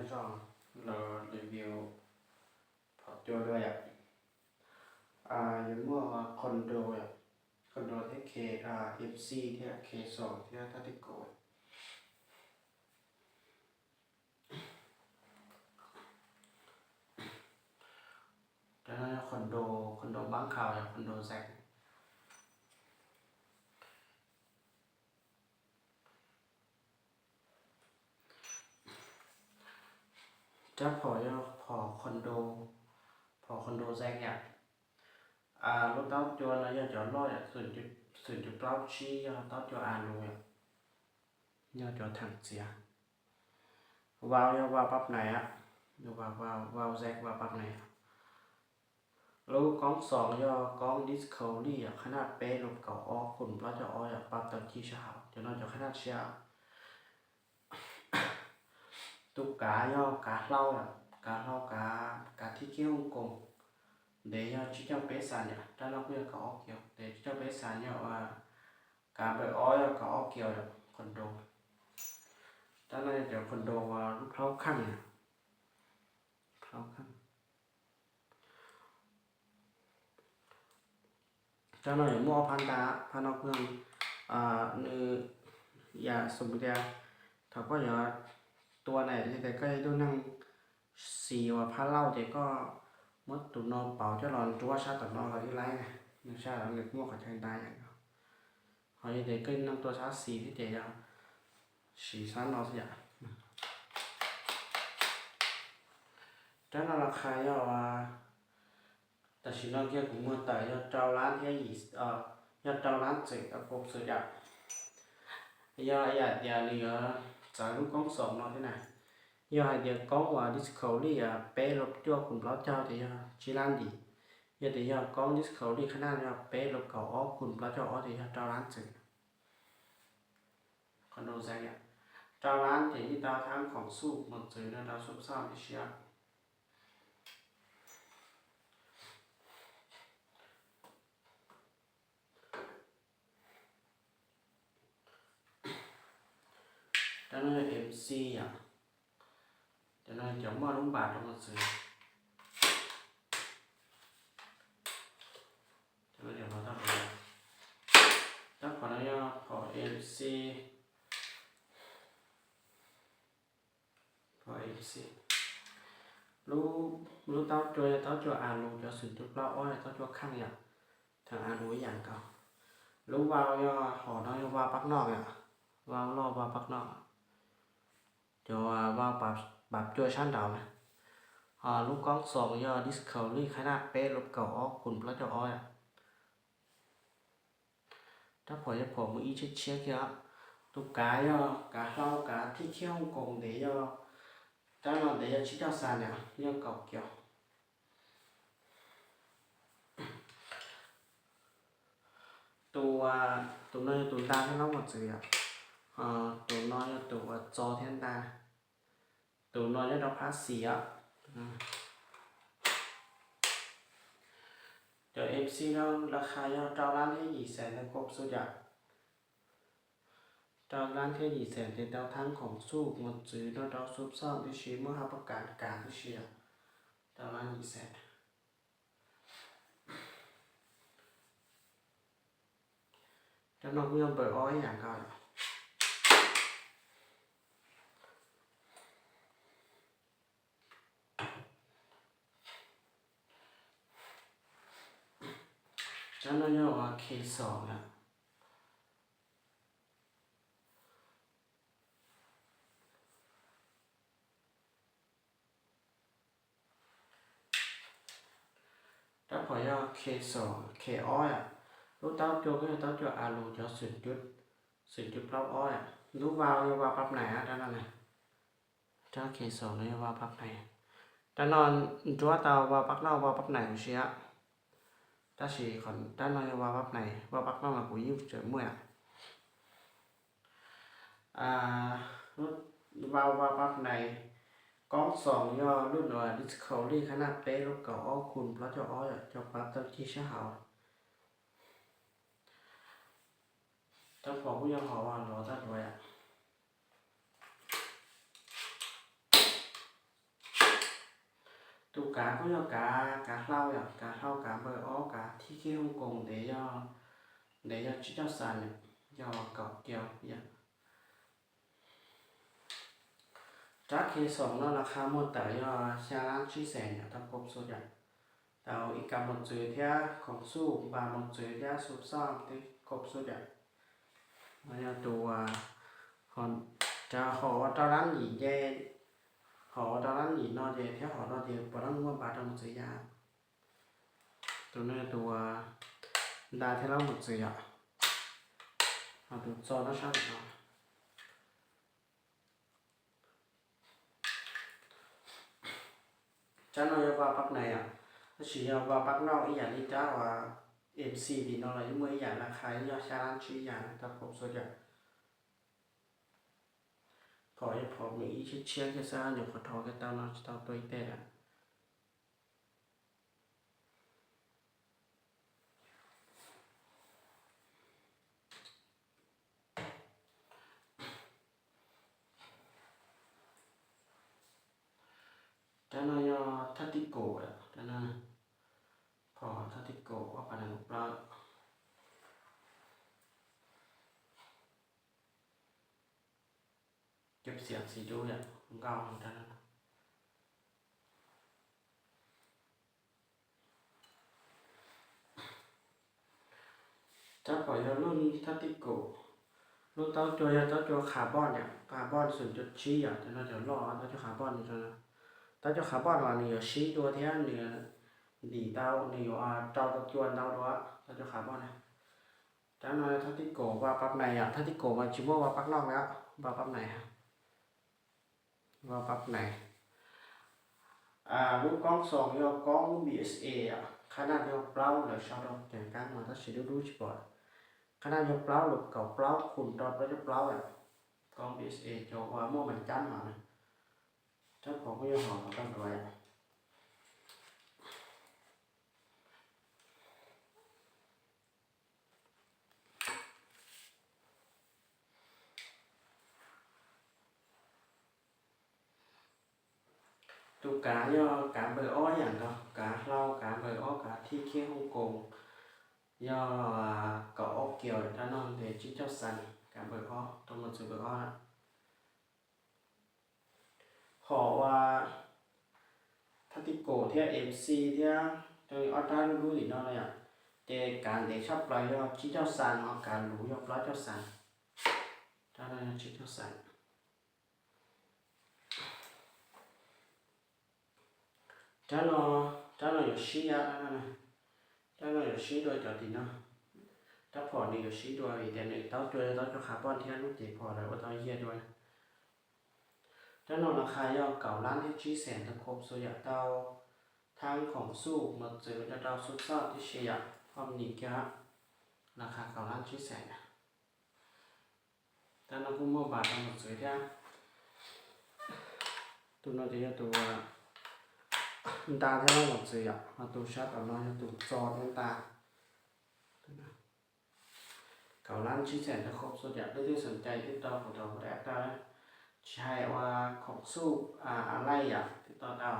Zog lawv review phom cua dua yom. Yuav muaj condo yom, condo thiab MC thiab K so thiab thab tib kaum. Cov no yog condo, condo npab khaus yog condo zais. Rab phom yog phom condo, phom condo zais yom. Lub taub cua no yog cov loj yom, xum cuv plaub tsib yog taub cua a lus yom, yog cov theem txiav. Vau yog vau pab nais, vau zais vau pab nais. Lub koob xoos yog koob Discovery yom, qhab naj peb lub kaum ob kun plaub caug ob yom, pab tau ci sab hauv, cov no cov qhab naj siab. Tus kav yog kav hlau, kav hlau, kav thib kiv Hong Kong, ntev yog tsib caug peb xas yom, rab no kuj yog kaum ob kiv, ntev tsib caug peb xas yog, kav npawm ob yog kaum ob kiv yom, condo. Rab no yog cov condo lub plaub kheej yom, plaub kheej. Rab no yuav muaj ob phab nta, phab no kuj yog, nws yam xum tias thaum koj yuav tua na, yog tias koj yog ib tug neeg xis uas phab lauj ces koj muab tus no pauv coj los nruab sab tom no los yeej laib na, nws sab los nws muaj qhov chaw nta yam nkaus. Ho yog tias koj yog neeg tua sab xis thiab ces yog siv sab no xwb yom. Rab no las khas yog, tam sim no kiag kuv muag tawm yog rau lab thiab, yog rau lab txwm kaum xwm yom. Yog ib yam tias nws yuav txawv lub koob xoos no thiab na. Yog hais tias koob uas Discovery peb lub cuaj kun plaub caug ces yog tsib lab yim. Yog tias yog koob Discovery qhab naj yog peb lub kaum ob kun plaub caug ob ces yog rau lab txwm. Rau lab ces yeej tau thab khoom xuj mos txwv no rau xuj xauj tib si. Rab no yog MC yom. Cov no cov muaj lub npas rau mos txwv. Rab phom no yog phom MC. Phom MC. Lub taub cua yog taub cua a lus, cov xum cuv plaub ob yog taub cua kheej yom, theem a lus ib yam nkaus. Lub vau yog hom no yog vau pab noj yom, vau loj vau pab noj. Cov vau pab cua sab nraud na. Ho lub koob xoos yog Discovery qhab naj peb lub kaum ob kun plaub caug ob yom. Rab phom yog phom mus ib tshiab tshiab kiag. Tus kav yog kav hlau, kav thib thib Hong Kong ntev yog, rab no ntev yog tsib caug xas na, yog kaum kiv. Tus, tus no yog tus nta thiab lab mos txwv yom. Tus no yog tus uas txo thiab nta. Tus no nyob rau phab xis os. Cov MC no las khas yog rau lab thiab yim xees ntawm koob xwb yom. Rau lab thiab yim xees ces tau thab khoom xuj mos txwv no rau xuj xauj tib si, muaj hab pab kav kav tib si yom. Rau lab yim xees. Rab no kuj yog npawm ob ib yam nkaus. Rab no yog uas K xom na. Rab phom yog K xom, K ob yom. Lub taub cua kuj yog taub cua a lus cov xum cuv plaub ob yom. Lub vau yog vau pab nais rab no na. Rab K xom no yog vau pab nais. Rab no nruab tau vau pab noj vau pab nais huv si. Tab sis qhov rab no yog vau pab nais, vau pab noj mas kuv yeej tseem muaj yom. Vau vau pab nais, koob xoos yog lub nuav Discovery qhab naj peb lub kaum ob kun plaub caug ob yom, cov pab tau cig sab hauv. Rab phom kuj yog hom lov tag duav yom. Tus kav kuj yog kav, kav hlau yom, kav hlau kav npawb ob, kav thib kheb Hong Kong ntev yog, ntev yog tsib caug xas, yog kaum kiaus yom. Rab khe xoom no las qha muag tawm yog xya lab tsib xees yom, tau koob xub yom. Tau ib kav mos txwv thiab khoom xuj, npas mos txwv thiab xuv xoj twb koob xub yom. No yog tus, hom ua rau lab yim nce, hom ua rau lab yim no ces thiab hom no ces puav leej muaj npas rau mos txwv ya. Tus no yog tus nta thiab lab mos txwv yom. Ho tus txo nyob sab ntawm no. Rab no yog vaj pab nais yom, tab sis yog vaj pab noj ib yam li rab uas MC tim no los yeej muaj ib yam, las qha yog xya lab tsib yam, tau koob xub yom. Phom yog phom me ib tshiab tshiab kiag xwb, nyuam qhuav rho kiag tau no tsis tau tua ib teg lawm. Rab no yog thab tib kaum, phom thab tib kaum ob phav nees nkaum plaub. Cov xiam xis dub yom, nkauj rab no. Rab phom yog lub thab tib kaum, lub taub cua yog taub cua carbon yom, carbon xoom cuaj tsib yom, cov no cov loj, taub cua carbon no. Taub cua carbon mas nws yuav sib dua thiab nws ntim tau, nws yuav rau tau cua ntau dua, taub cua carbon na. Rab no thab tib kaum vaj pab nais yom, thab tib kaum mas tsis muaj vaj pab noj li, vaj pab nais, vaj pab nais. Lub koob xoom yog koob BSA yom, qhab naj yog plaub, lawv sau rau ceev kab no tab sis dub dub tsis pom. Qhab naj yog plaub los kaum plaub khum rau plaub caug plaub yom. Koob BSA cov uas muaj mais cab no na. Rab phom kuj yog hom tau duav yom. Tus kav yog kav npawb ob yam nkaus, kav hlau kav npawb ob, kav thib kheb Hong Kong yog kaum ob kiaus, rab no ntev tsib caug xas, kav npawb ob, rau mos txwv npawb ob. Hom uas thab tib kaum thiab MC thiab, cov ob rab lub lub lim no na yom, ces kav ntev tshaj plaws yog tsib caug xas, ho kav luv yog plaub caug xas. Rab no yog tsib caug xas. Rab no, rab no yuav sib, rab no yuav sib dua cov tim no. Rab phom nws yuav sib dua vim tias nws taub cua yog taub cua carbon thiab lub cev phom lawv ua tau yiag dua. Rab no las qha yog kaum lab thiab tsib xees tau koob xub yom, tau thab khoom xuj mos txwv, tau xuv xoj tib si yom, hom nim kiag, las qha kaum lab tsib xees. Rab no kuj muaj npas rau mos txwv thiab. Tus no ces yog tus nta thiab lab mos txwv yom, ho tus sab tom no yog tus txo thiab nta. Kaum lab tsib xees tau koob xub yom, leej twg xoom cai twb tau kuv rau kuv daim tawb, tsis hais ua khoom xuj a laij yom twb tau tau.